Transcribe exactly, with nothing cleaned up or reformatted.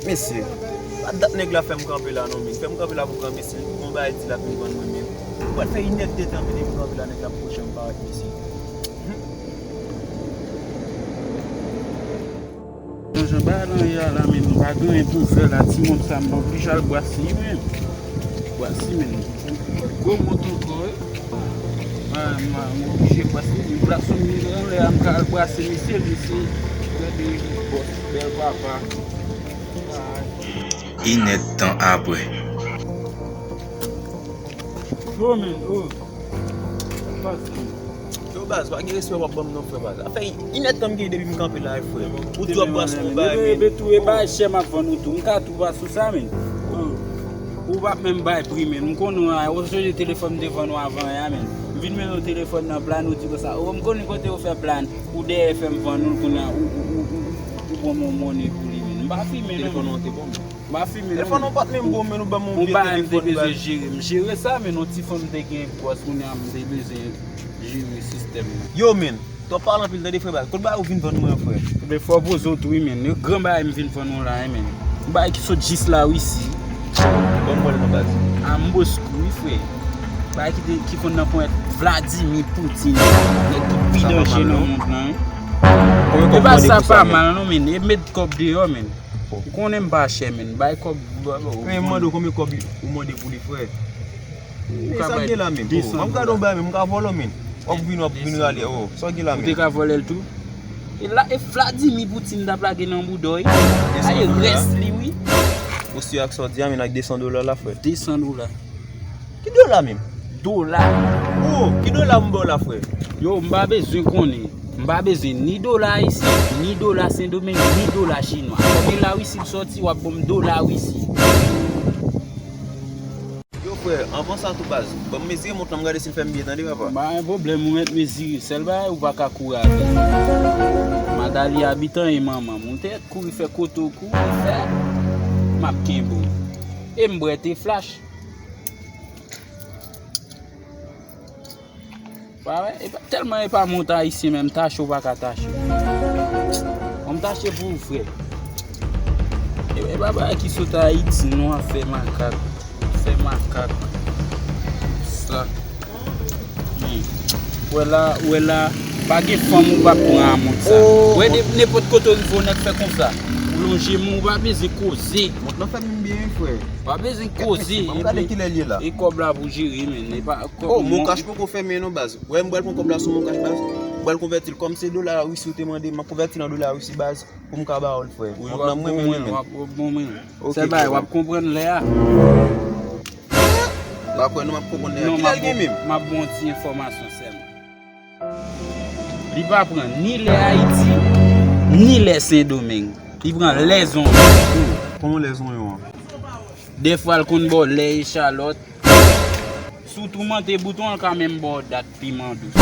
Mesye, pa dat nèg la fè m kanpe la non, men. Fè m kanpe la pou granmesi, li pou gon bagay di l ap vin vann mwen, men. Ou pral fè inèdtan depi m kanpe la, nèg la poko janm parèt, mesye. Bon, jan bagay lan ye a la, men, m pa gen anyen pou m fè la, timoun sa, m oblije al bwase li, men. Bwase, men. Gwo mont ankò, wi. Ah, m, m oblije bwase li. Bwase m anlè a, m ka al bwase misye, misye. Gade, bòs, bèl papa. Inèdtan apre. Yo, men, oh. Yo, baz, pa gen respè w ap ban m non, frè, baz. Sa fè inèdtan m gen depi m kanpe la, frè. Ou tou ap bwase yon bagay, men. Ebe tou, e bagay chè m ap vann ou tou. M ka tou bwase ou sa, men. Ou p ap menm bay pri, men. M konnen w a, ou sonje telefòn m te vann ou avan yè a, men. M vin mennen w telefòn nan plan, ou di konsa, oh, m konnen kote yo fè plan. Ou dèyè fè m vann ou l kounye a, ou, ou, ou, ou, ou pran mon monnen pou li, men. M pa fimen non. Telefòn ou an te bon, men. M pa fimen non. Telefòn ou pa t menm bon, men, ou ban m yon vye telefòn, baz. Yon bagay m te bezwen jere. M jere sa, men, yon ti fanm te gen gwòs, kounye a m te bezwen jere sistèm nan. Yo, men, t ap pale anpil, tande, frè, baz. Kot bagay ou vin vann mwen an, frè? Men fò w poze w tou, wi, men. Yon gran bagay m vin vann ou la, wi, men. Yon bagay ki sot jis Larisi. Ban m wè l non, baz. A, m Moskou, wi, frè. Bagay ki te, ki konn nan ponyèt Vladimir Putin. Nèg ki pi danje nan mond lan, wi. Konbyen kòb ou mande pou sa, men? E pa sa pa mal non, men. E met kòb deyò, men. Ou konnen m pa chè, men. Bay kòb. Men m mande w konbyen kòb ou mande pou li, frè? Ou ka bay desan dola. Sa gen la menm? Oh, m ap gade yon bagay, men m ka vòlè w, men. W ap vin, w ap vin rale, oh, sa gen la menm? Ou te ka vòlè l tou? E la, e Vladimir Putin t ap lage nan bouda w, wi. Desan dola? A, e rès li, wi. Ou si ak sa w di a, men, ak desan dola la, frè? Desan dola. Ki dola menm? Dola. Oh, ki dola m ba w la, frè? Yo, m pa bezwen konnen. M pa bezwen ni dola ayisyen, ni dola Sendomeng, ni dola chinwa. Kòm e Larisi l sòti, w ap ban m dola Risi. Yo, frè, anvan sa tou, baz, ban m mezire mont lan, m gade si l fè m byen, tande, papa. M pa gen pwoblèm, ou mèt mezire. Sèl bagay, ou pa ka kouri avè m. Madali abitan e manman m. Ou te kouri fè kote w kouri fè. M ap kenbe w. E m bwè te flash. Pa wè, e pa, tèlman e pa mont ayisyen menm, tache w pa ka tache. Ban m tache pou ou, frè. E, e pa bagay ki sot Ayiti, non, afè makak. Afè makak. Sa. Hmm. Wè la, wè la, pa gen fanm ou p ap pran a mont sa. Oh, wè, de, nenpòt kote w rive, w nèk fè konsa. Ou lonje men w, ou pa bezwen koze. Mont lan fè m byen, wi, frè. Pa bezwen koze. Ban m gade kilè l ye la. E kòb la pou jere, men. E pa kòb. Oh, Mon Cash poko fèmen non, baz. Wè, m pral pran kòb la sou Mon Cash, baz. M pral konvèti l. Kòm se dola Risi ou te mande, m ap konvèti l an dola Risi, baz, pou m ka ba w l, frè. Wi, w ap bon mwen, w ap bon mwen. Ok, frè. Sèl bagay, w ap konprann lè a. M pa kwè non, m ap konprann lè a. Kilè l gen menm? M ap bon ti enfòmasyon sèlman. Li pa pran ni lè Ayiti, ni lè Sendomeng. Li pran lè zonyon. Kòman lè zonyon an? Dèfwa l konn ba w lè echalòt. Si w toumante bouton an, l ka menm ba w dat piman dous.